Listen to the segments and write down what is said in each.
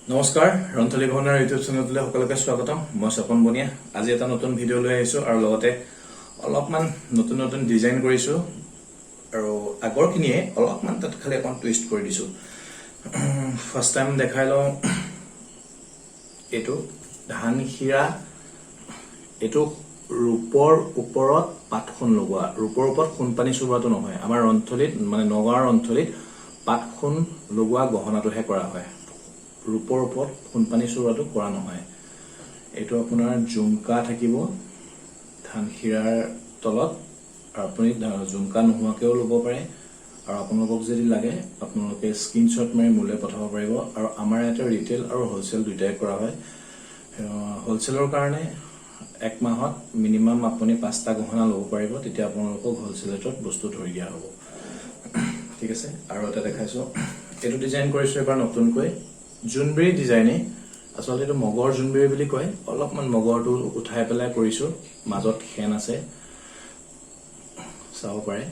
নমস্কাৰ, ৰন্থলী গহনাৰ ইউটিউব চেনেলটোলৈ সকলোকে স্বাগতম। মই স্বপন বনিয়া। আজি এটা নতুন ভিডিঅ' লৈ আহিছোঁ আৰু লগতে অলপমান নতুন নতুন ডিজাইন কৰিছোঁ আৰু আগৰখিনিয়ে অলপমান তাত খালি অকণ টুইষ্ট কৰি দিছোঁ। ফাৰ্ষ্ট টাইম দেখাই লওঁ এইটো ধানসিৰা। এইটো ৰূপৰ ওপৰত পাতসোণ লগোৱা, ৰূপৰ ওপৰত সোণপানী চোবোৱাটো নহয়। আমাৰ ৰন্থলীত, মানে নগাঁৱৰ ৰন্থলীত পাতসোণ লগোৱা গহনাটোহে কৰা হয়, ৰূপৰ ওপৰত সোণপানী চোৰোৱাটো কৰা নহয়। এইটো আপোনাৰ জুমকা থাকিব ধানসিৰাৰ তলত আৰু আপুনি জুমকা নোহোৱাকৈও ল'ব পাৰে। আৰু আপোনালোকক যদি লাগে, আপোনালোকে স্ক্ৰীনশ্বট মাৰি মোলৈ পঠাব পাৰিব। আৰু আমাৰ ইয়াতে ৰিটেইল আৰু হ'লচেল দুয়োটাই কৰা হয়। হ'লচেলৰ কাৰণে এক মাহত মিনিমাম আপুনি পাঁচটা গহনা ল'ব পাৰিব, তেতিয়া আপোনালোকক হ'লচেল ৰেটত বস্তু ধৰি দিয়া হ'ব। ঠিক আছে, আৰু এটা দেখাইছোঁ। এইটো ডিজাইন কৰিছোঁ এবাৰ নতুনকৈ, জোনবিৰি ডিজাইনেই। আচলতে এইটো মগৰ জোনবিৰি বুলি কয়। অলপমান মগৰটো উঠাই পেলাই কৰিছোঁ, মাজত খেন আছে, চাব পাৰে।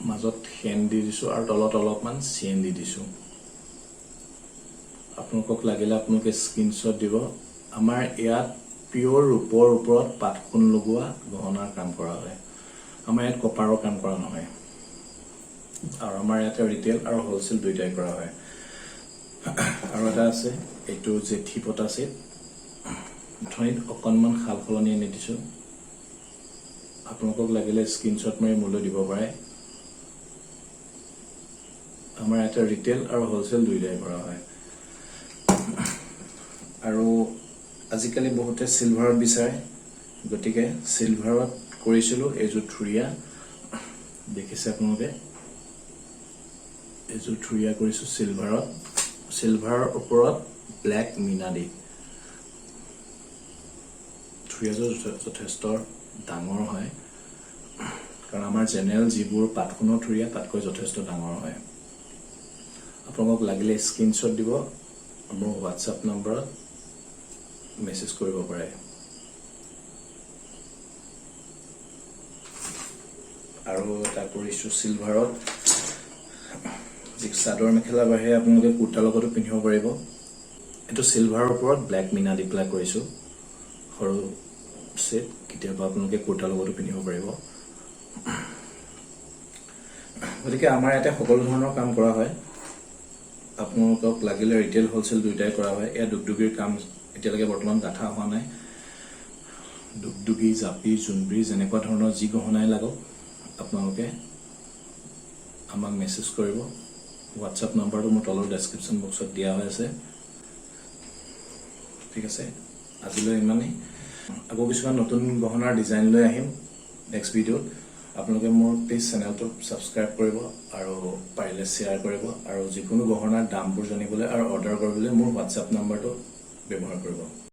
মাজত খেন দি দিছোঁ আৰু তলত অলপমান চেইন দি দিছোঁ। আপোনালোকক লাগিলে আপোনালোকে স্ক্ৰীনশ্বট দিব। আমাৰ ইয়াত পিয়ৰ ৰূপৰ ওপৰত পাতসোণ লগোৱা গহনাৰ কাম কৰা হয়। আমাৰ ইয়াত কপাৰৰ কাম কৰা নহয়। আৰু আমাৰ ইয়াতে ৰিটেইল আৰু হ'লচেল দুয়োটাই কৰা হয়। আৰু এটা আছে, এইটো জেঠী পতা ছেট। গাঁথনিত অকণমান সাল সলনি আনি দিছোঁ। আপোনালোকক লাগিলে স্ক্ৰীনশ্বট মাৰি মোলৈ দিব পাৰে। আমাৰ ইয়াতে ৰিটেইল আৰু হ'লচেল দুয়োটাই কৰা হয়। আৰু আজিকালি বহুতে চিলভাৰত বিচাৰে, গতিকে চিলভাৰত কৰিছিলোঁ এইযোৰ থুৰীয়া। দেখিছে আপোনালোকে, এইযোৰ থুৰীয়া কৰিছোঁ চিলভাৰত, চিলভাৰৰ ওপৰত ব্লেক মিনা দি। থুৰীয়াযোৰ যথেষ্ট ডাঙৰ হয়, কাৰণ আমাৰ জেনেৰেল যিবোৰ পাতসোণৰ থুৰীয়া, তাতকৈ যথেষ্ট ডাঙৰ হয়। আপোনালোকক লাগিলে স্ক্ৰীনশ্বট দিব, মোৰ হোৱাটছআপ নম্বৰত মেছেজ কৰিব পাৰে। আৰু এটা কৰিছোঁ চিলভাৰত, যি চাদৰ মেখেলা বাহিৰে আপোনালোকে কুৰ্তাৰ লগতো পিন্ধিব পাৰিব। এইটো চিলভাৰৰ ওপৰত ব্লেক মিনা দি পেলাই কৰিছোঁ, সৰু ছেট, কেতিয়াবা আপোনালোকে কুৰ্তাৰ লগতো পিন্ধিব পাৰিব। গতিকে আমাৰ ইয়াতে সকলো ধৰণৰ কাম কৰা হয়। আপোনালোকক লাগিলে ৰিটেইল, হ'লচেল দুয়োটাই কৰা হয়। ইয়াত দুগদুগীৰ কাম এতিয়ালৈকে বৰ্তমান গাঁঠা হোৱা নাই। দুগদুগী, জাপি, জোনবিৰি, যেনেকুৱা ধৰণৰ যি গহনাই লাগক, আপোনালোকে আমাক মেছেজ কৰিব। হোৱাটছআপ নম্বৰটো মোৰ তলৰ ডেছক্ৰিপশ্যন বক্সত দিয়া হৈ আছে। ঠিক আছে, আজিলৈ ইমানেই। আকৌ কিছুমান নতুন গহনাৰ ডিজাইন লৈ আহিম নেক্সট ভিডিঅ'ত। আপোনালোকে মোৰ প্লিজ চেনেলটো ছাবস্ক্ৰাইব কৰিব আৰু পাৰিলে শ্বেয়াৰ কৰিব। আৰু যিকোনো গহনাৰ দামবোৰ জানিবলৈ আৰু অৰ্ডাৰ কৰিবলৈ মোৰ হোৱাটছআপ নম্বৰটো ব্যৱহাৰ কৰিব।